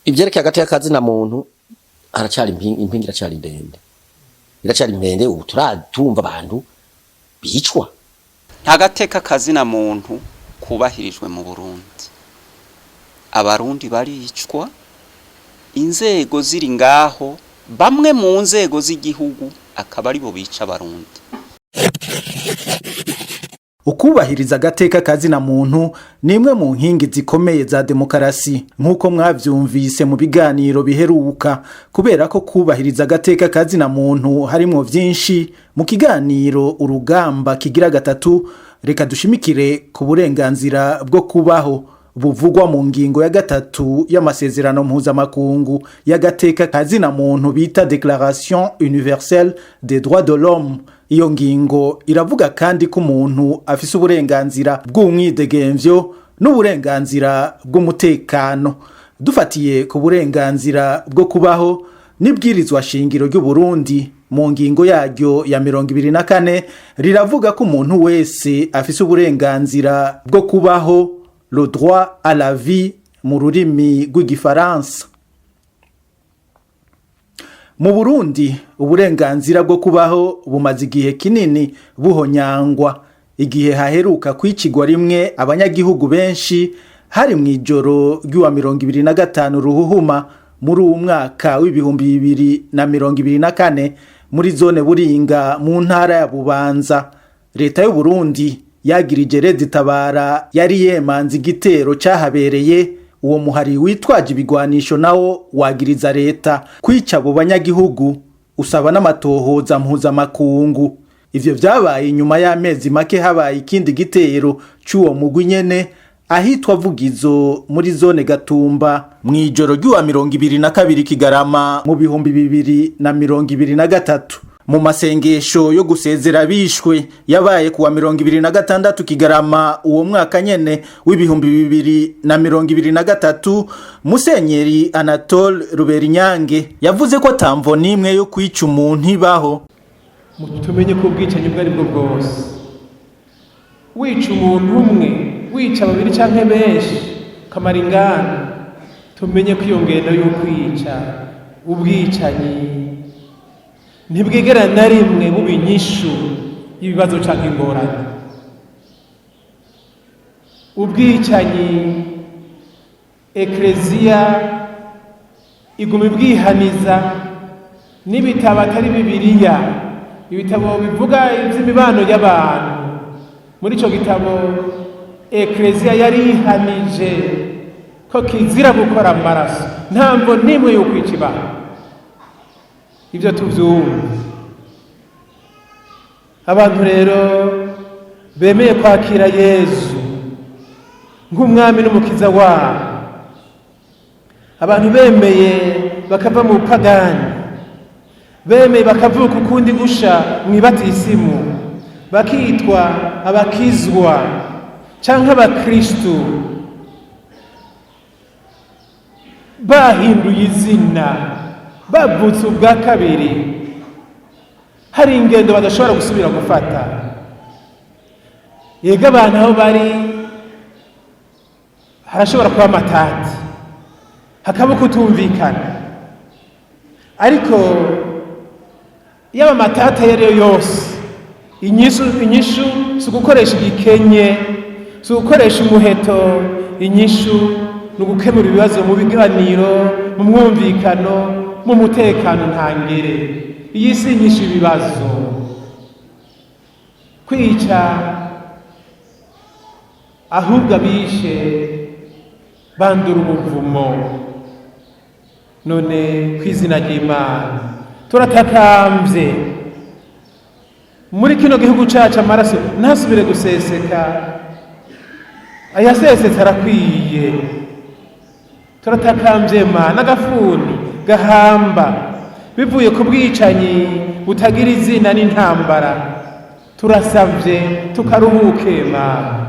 Ivyerekeye hagati y'akazina muntu haracari impinga, iracari ndende, iracari ndende. Ubu turatumva abantu bicwa. Nta gateka kazina muntu kubahirijwe mu Burundi. Abarundi baricwa, inzego ziri ngaho, bamwe mu nzego z'igihugu akaba aribo bica Abarundi. Ukubahiriza agateka kazina muntu ni imwe mu nkingi zikomeye za demokarasi, nk'uko mwavyumvise mu biganiro biheruka. Kubera ko kubahiriza agateka kazina muntu harimwo vyinshi, mu kiganiro Urugamba kigira gatatu reka dushimikire ku burenganzira bwo kubaho buvugwa mu ngingo ya 3 y'amasezerano mpuzamakungu y'agateka kazina muntu bita Déclaration universelle des droits de l'homme. Iyo ngingo iravuga kandi ko umuntu afise uburenganzira bw'umwidegemvyo n'uburenganzira bw'umutekano. Dufatiye ku burenganzira bwo kubaho, n'ibwirizwa shingiro ry'u Burundi mu ngingo yaryo ya 24 riravuga ko umuntu wese afise uburenganzira bwo kubaho, le droit à la vie mu rurimi rw'igifaransa. Mu Burundi uburenganzira bwo kubaho bumaze igihe kinini buhonyangwa. Igihe haheruka kwicigwa rimwe abanyagihugu benshi hari mw'ijoro ry'uwa 25 Ruhuhuma muri uwu mwaka w'2024 muri zone Buringa mu ntara ya Bubanza. Leta y'u Burundi yagirije Red Tabara yari yemanze igitero cahabereye. Uwo muhari witwaje ibigwanisho nawo wagiriza leta kwica abo banyagihugu, usaba n'amatohoza mpuzamakungu. Ivyo vyabaye inyuma y'amezi make habaye ikindi gitero c'uwo mugwi nyene ahitwa Vugizo muri zone Gatumba mw'ijoro ry'uwa 22 Kigarama mu 2023. Mu masengesho yo gusezera bishwe yabaye kuwa 26 Kigarama uwo mwaka nyene w'2023, Musenyeri Anatole Ruberinyange yavuze ko atamvo n'imwe yo kwica umuntu ibaho. Tumenye ko ubwicanyi ubwo ari bwo bwose, wica umuntu umwe, wica babiri canke benshi, kamara ingana, tumenye ko iyo ngendo yo kwica, ubwicanyi, ntibwigera na rimwe buba inyishu y'ibibazo canke ingorane. Ubwicanyi Ekleziya iguma ibwihaniza n'ibitabo atari Bibiliya, ibitabo bivuga ivy'imibano y'abantu. Muri ico gitabo Ekleziya yarihanije ko kizira gukora amaraso, ntamvo n'imwe yo kwica ibanga. Ibyo tuvyumva. Abantu rero bemeye kwakira Yezu nk'umwami n'umukiza wabo, abantu bemeye bakava mu bupagani, bemeye bakavuka ukundi gusha mw'ibatisimu, bakitwa abakizwa canke abakristu, bahinduye izina, bavutse ubwa kabiri, hari ingendo badashobora gusubira gufata. Yego, abantu aho bari harashobora kuba amatati, hakaba kutumvikana, ariko yaba amatati ayo ariyo yose, inyishu si ugukoresha igikenye, si ugukoresha umuheto. Inyishu ni ugukemura ibibazo mu biganiro, mu mwumvikano, mu mutekano ntangere. Iyi si inyishu ibibazo. Kwica, ahubwo abishe bandura umuvumo. None ku izina ry'Imana turatakambye, muri kino gihugu cacu amaraso ntasubire guseseka, ayasesetse arakwiye. Turatakambye Mana, n'agafuni gahamba bivuye ku bwicanyi butagira izina n'intambara, turasavye tukaruhuke Mana.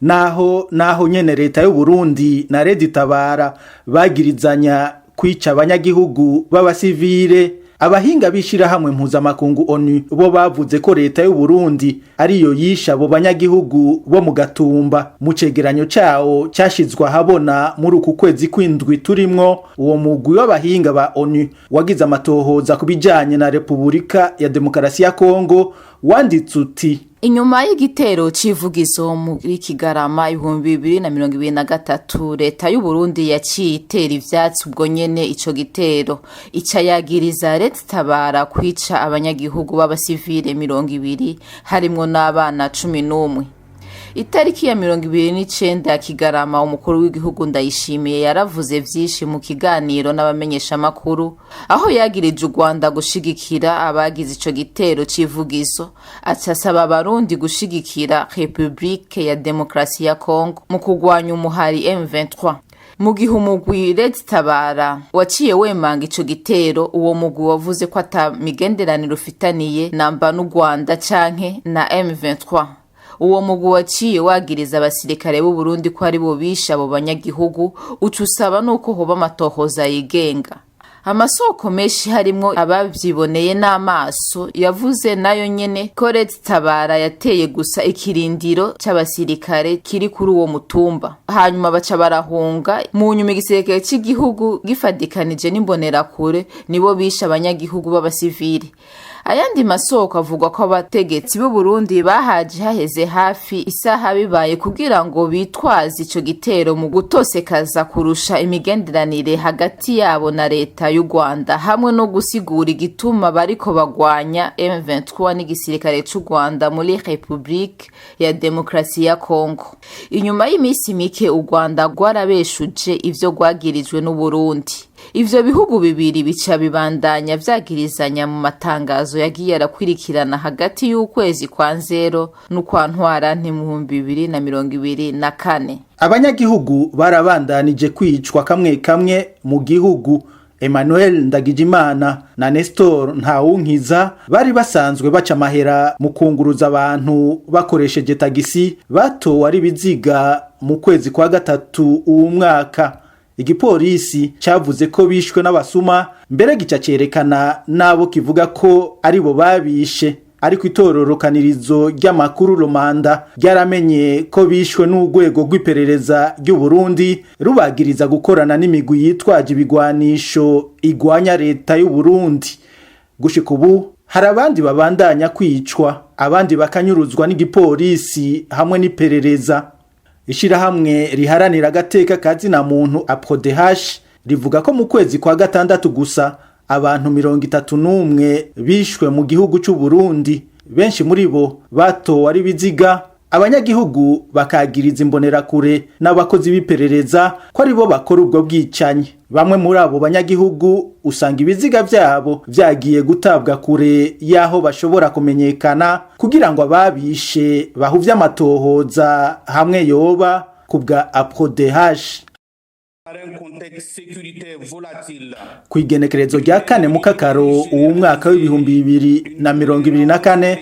Naho nyene leta y'u Burundi na Red Tabara bagirizanya kwica abanyagihugu b'abasivile. Abahinga b'ishirahamwe mpuzamakungu ONU bo bavuze ko leta y'u Burundi ariyo yishe abo banyagihugu bo mu Gatumba. Mu cegeranyo cawo cashizwe ahabona muri uku kwezi kw'indwi turimwo, uwo mugwi w'abahinga ba ONU wagize amatohoza ku bijanye na Repubulika ya Demokarasi ya Kongo wanditse uti: Inyuma y'igitero c'ivugizo muri Kigarama 2023, leta y'u Burundi yaciye itera ivyatsi ubwo nyene ico gitero, ica yagiriza Leta Itabara kwica abanyagihugu b'abasivile 20, harimwo n'abana 11. Itariki ya 29 ya Kigarama, umukuru w'igihugu Ndayishimiye yaravuze vyinshi mu kiganiro n'abamenyeshamakuru, aho yagirije u Rwanda gushigikira abagize ico gitero c'ivugizo, aca asaba Abarundi gushigikira Republike ya Demokarasi ya Congo mu kugwanya umuhari M23. Mu gihe umugwi Red Tabara waciye wemanga ico gitero, uwo mugwi wavuze ko ata migenderanire ufitaniye namba n'u Rwanda canke na M23. Uwo mugwi waciye wagiriza abasirikare b'u Burundi ko ari bo bishe abo banyagihugu, uca usaba nuko hoba amatohoza yigenga. Amasoko menshi, harimwo abavyiboneye n'amaso, yavuze nayo nyene ko Red Tabara yateye gusa ikirindiro c'abasirikare kiri kuri uwo mutumba, hanyuma baca barahunga. Mu nyuma igisirikare c'igihugu gifadikanije n'imbonerakure nibo bishe abanyagihugu b'abasivile. Ayandi masoko avuga ko abategetsi b'u Burundi bahaje haheze hafi isaha bibaye, kugira ngo bitwaze ico gitero mu gutosekaza kurusha imigenderanire hagati yabo na leta y'u Rwanda, hamwe no gusigura igituma bariko bagwanya M23 n'igisirikare c'u Rwanda muri Republique ya Demokarasi ya Congo. Inyuma y'imisi mike, u Rwanda rwarabeshuje ivyo rwagirijwe n'u Burundi. Ivyo bihugu bibiri bica bibandanya vyagirizanya mu matangazo yagiye arakwirikirana hagati y'ukwezi kwa Nzero n'ukwa Ntwarante mu 2024. Abanyagihugu barabandanije kwicwa kamwe kamwe mu gihugu. Emmanuel Ndagijimana na Nestor Ntawunkiza bari basanzwe baca amahera mu kunguruza abantu bakoresheje tagisi, batowe ari ibiziga mu kwezi kwa gatatu uwu mwaka. Igipolisi cavuze ko bishwe n'abasuma, mbere gica cerekana n'abo kivuga ko aribo babishe, ariko itororokanirizo ry'amakuru Romanda ryaramenye ko bishwe n'urwego rw'iperereza ry'u Burundi, rubagiriza gukorana n'imigwi yitwaje ibigwanisho igwanya leta y'u Burundi. Gushika ubu hari abandi babandanya kwicwa, abandi bakanyuruzwa n'igipolisi hamwe n'iperereza. Ishirahamwe riharanira agateka kazina muntu APRODH rivuga ko mu kwezi kwa gatandatu gusa abantu 31 bishwe mu gihugu c'u Burundi. Benshi muri bo batowe ari biziga, abanyagihugu bakagiriza imbonerakure n'abakozi b'iperereza ko aribo bakora ubwo bwicanyi. Bamwe muri abo banyagihugu usanga ibiziga vyabo vyagiye gutabwa kure y'aho bashobora kumenyekana, kugira ngo ababishe bahuvye amatohoza hamwe yoba ku bwa APRODH. Kw'igenekerezo rya 4 Mukakaro uwu mwaka w'2024,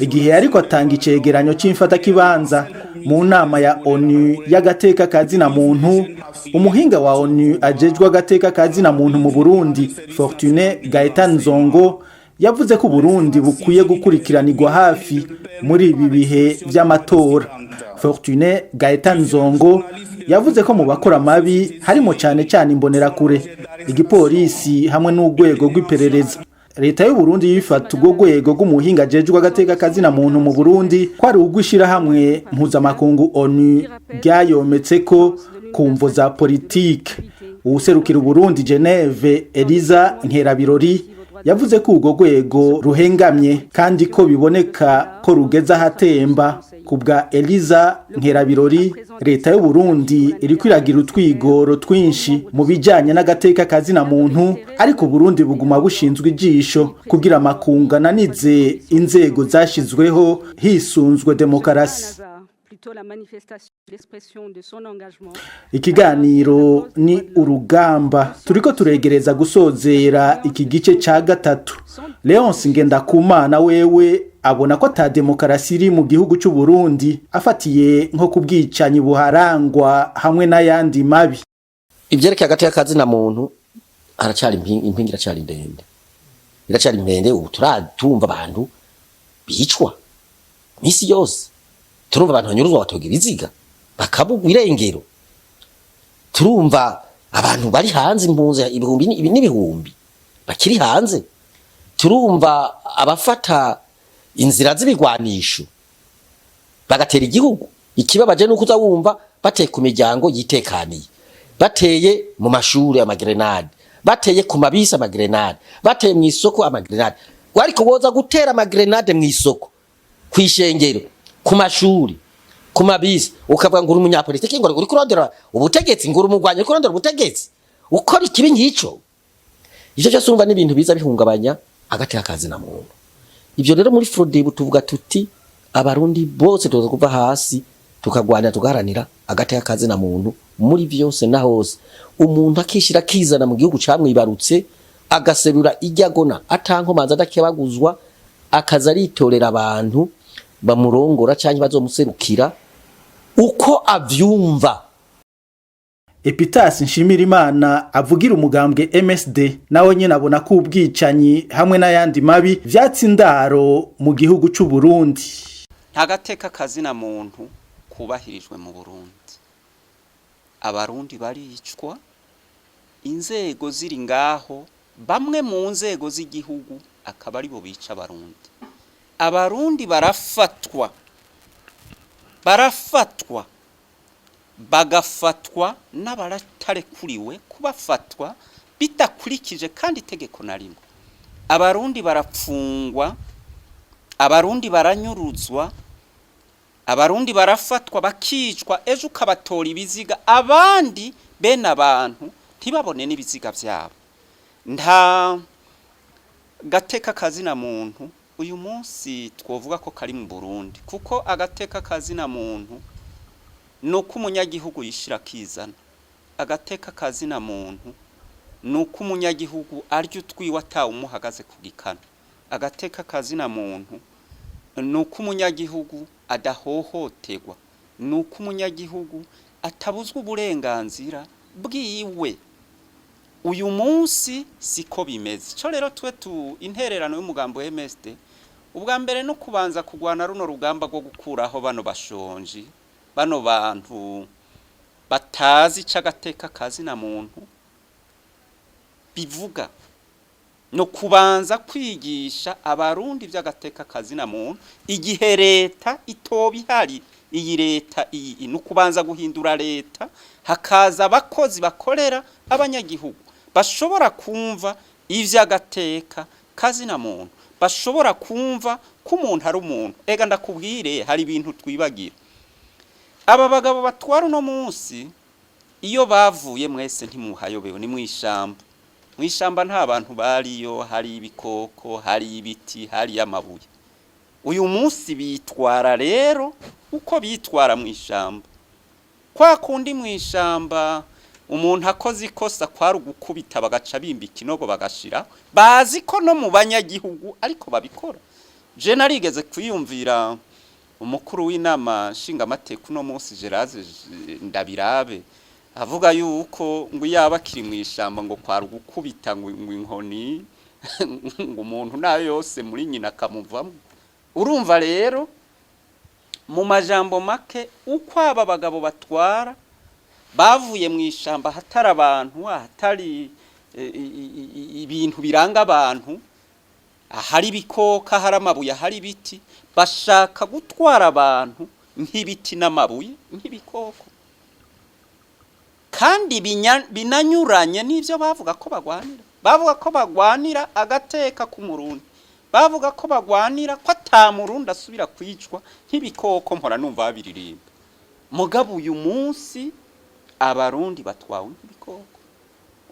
igihe ariko atanga icegeranyo c'imfatakibanza mu nama ya ONU y'agateka kazina muntu, umuhinga wa ONU ajejwe agateka kazina muntu mu Burundi, Fortuné Gaëtan Nzongo, yavuze ko Burundi bukwiye gukurikiranirwa hafi muri ibi bihe vy'amatora. Fortuné Gaëtan Nzongo yavuze ko mu bakora mabi harimo cane cane imbonerakure, igipolisi hamwe n'urwego rw'iperereza. Leta y'u Burundi yifata urwo rwego rw'umuhinga ajejwe agateka kazina muntu mu Burundi ko ari urw'ishirahamwe mpuzamakungu ONU ryayometse ko ku mvo za politike. Uwuserukira Uburundi Geneve, Eliza Nkerabirori, yavuze ko urwo rwego ruhengamye kandi ko biboneka ko rugeze ahatemba. Ku bwa Eliza Nkerabirori, leta y'u Burundi iriko iragira utwigoro twinshi mu bijanye n'agateka kazina muntu, ariko Burundi buguma bushinzwe ijisho kugira amakunga ananize inzego zashizweho hisunzwe demokarasi. Ikiganiro ni Urugamba, turiko turegereza gusozera iki gice ca gatatu. Leonce Ngendakumana wewe abona ko ata demokarasi iri mu gihugu c'u Burundi, afatiye nko ku bwicanyi buharangwa hamwe n'ayandi mabi. Ivyerekeye agateka kazina muntu, haracari impinga, iracari ndende. Iracari ndende. Ubu turatumva abantu bicwa misi yose, turumva abantu banyuruzwa, batoga ibiziga, bakabugwa irengero, turumva abantu bari hanze, impunzi ibihumbi n'ibihumbi bakiri hanze, turumva abafata inzira z'ibigwanisho bagatera igihugu. Ikibabaje nuko uza wumva bateye ku miryango yitekaniye, bateye mu mashuri amagrenade, bateye ku mabisi amagrenade, bateye mu isoko amagrenade. Ariko woza gutera amagrenade mu isoko, kw'ishengero, ku mashuri, ku mabisi, ukavuga ngo uri umunyapolitiki, ngo uri kurondera ubutegetsi, ngo uri umugwanyi uri kurondera ubutegetsi, ukora ikibi nk'ico? Ivyo byose urumva n'ibintu biza bihungabanya agateka kazina muntu. Ivyo rero muri Frodebu tuvuga tuti abarundi bose tuza kuva hasi tukagwanira, tugaharanira agateka kazina muntu muri vyose na hose. Umuntu akishira akizana mu gihugu camwibarutse, agaserura ijyagona atankomanza, adakebaguzwa, akaza aritorera abantu bamurongora canke bazomuserukira uko avyumva. Epitasi Nshimirimana avugira umugambwe MSD nawe nyene abona ko ubwicanyi hamwe n'ayandi mabi vyatsi indaro mu gihugu c'u Burundi. Nta gateka kazina muntu kubahirijwe mu Burundi. Abarundi baricwa, inzego ziri ngaho, bamwe mu nzego z'igihugu akaba aribo bica abarundi. Abarundi barafatwa, bagafatwa n'abaratarekuriwe kubafatwa, bidakurikije kandi itegeko na rimwe. Abarundi barapfungwa, abarundi baranyuruzwa, abarundi barafatwa bakicwa, ejo ukabatora ibiziga, abandi bene abantu ntibabone n'ibiziga vyabo. Nta gateka kazina muntu uyu munsi twovuga ko kari mu Burundi, kuko agateka kazina muntu nuko umunyagihugu yishira akizana. Agateka kazina muntu nuko umunyagihugu arya utwiwe atawumuhagaze ku gikano. Agateka kazina muntu nuko umunyagihugu adahohoterwa, nuko umunyagihugu atabuzwa uburenganzira bwiwe. Uyu munsi siko bimeze. Ico rero twe tu intererano y'umugambo wa MSD, ubwa mbere no kubanza kugwana runo rugamba rwo gukuraho bano bashonji, bano bantu batazi ico agateka kazina muntu bivuga, no kubanza kwigisha abarundi vy'agateka kazina muntu. Igihe leta itoba ihari, iyi leta iyi, no kubanza guhindura leta, hakaza abakozi bakorera abanyagihugu, bashobora kumva ivy'agateka kazina muntu, bashobora kumva ko umuntu ari umuntu. Ega ndakubwire, hari ibintu twibagira. Aba bagabo batwara uno munsi, iyo bavuye mwese ntimuhayobewe, ni mw'ishamba. Mw'ishamba nta bantu bariyo, hari ibikoko, hari ibiti, hari amabuye. Uyu munsi bitwara rero uko bitwara mw'ishamba. Kwa kundi mw'ishamba umuntu akoze ikosa kwari ugukubita, bagaca bimba ikinogo bagashira. Bazi ko no mu banyagihugu ariko babikora. Je narigeze kwiyumvira umukuru w'inama nshingamateka uno munsi, Gerase Ndabirabe, avuga yuko ngo yaba akiri mw'ishamba ngo kwari ugukubita ngo inkoni, ngo umuntu nayo yose muri nyina akamuvamo. Urumva rero, mu majambo make, uko aba bagabo batwara bavuye mu ishamba ahatari abantu, ahatari ibintu biranga abantu, ahari ibikoko, ahari amabuye, ahari ibiti, bashaka gutwara abantu nk'ibiti n'amabuye, nk'ibikoko, kandi binanyuranye n'ivyo bavuga ko bagwanira. Bavuga ko bagwanira agateka k'umurundi, bavuga ko bagwanira ko ata murundi asubira kwicwa nk'ibikoko, mpora numva babiririmba. Mugabo uyu munsi abarundi batwawe nk'ibikoko.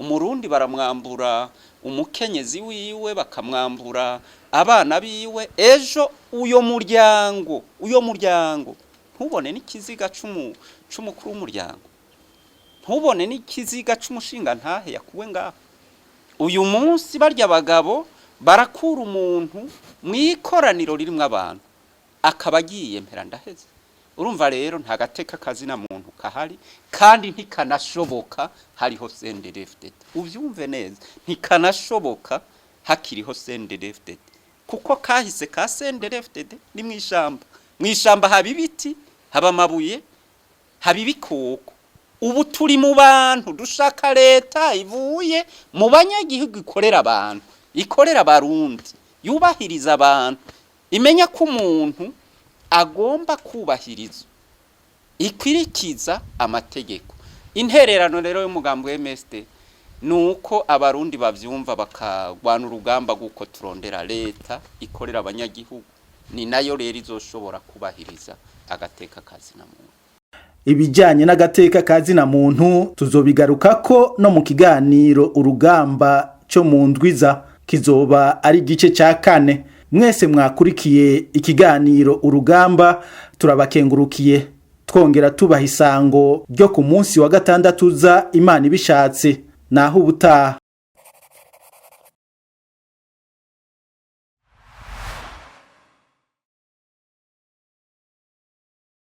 Umurundi baramwambura umukenyezi wiwe, bakamwambura abana biwe, ejo uyo muryango ntubone n'ikiziga c'umukuru w'umuryango, ntubone n'ikiziga c'umushinga ntahe yakuwe ngaho. Uyu munsi barya abagabo barakura umuntu mu ikoraniro ririmwo abantu, akaba agiye mpera ndaheze. Urumva rero nta gateka kazina muntu kahari, kandi ntikanashoboka hariho CNDD-FDD. Uvyumve neza, ntikanashoboka. Hakiriho CNDD-FDD, kuko kahise ka CNDD-FDD ni mw'ishamba. Mw'ishamba haba ibiti, haba amabuye, haba ibikoko. Ubu turi mu bantu, dushaka leta ivuye mu banyagihugu, ikorera abantu, ikorera Abarundi, yubahiriza abantu, imenya ko umuntu agomba kubahirizwa, ikwirikiza amategeko. Intererano rero y'umugambi wa MSD ni uko Abarundi bavyumva, bakagwana urugamba rw'uko turondera leta ikorera abanyagihugu, ni nayo rero izoshobora kubahiriza agateka kazina muntu. Ibijyanye n'agateka ka zina muntu tuzobigarukako no mu kiganiro Urugamba cyo mu ndwiza, kizoba ari igice cya kane. Mwese mwakurikiye ikiganiro Urugamba, turabakengurukiye, twongera tubaha isango ryo ku munsi wa gatandatu uza, Imana ibishatse. Naho ubutaha.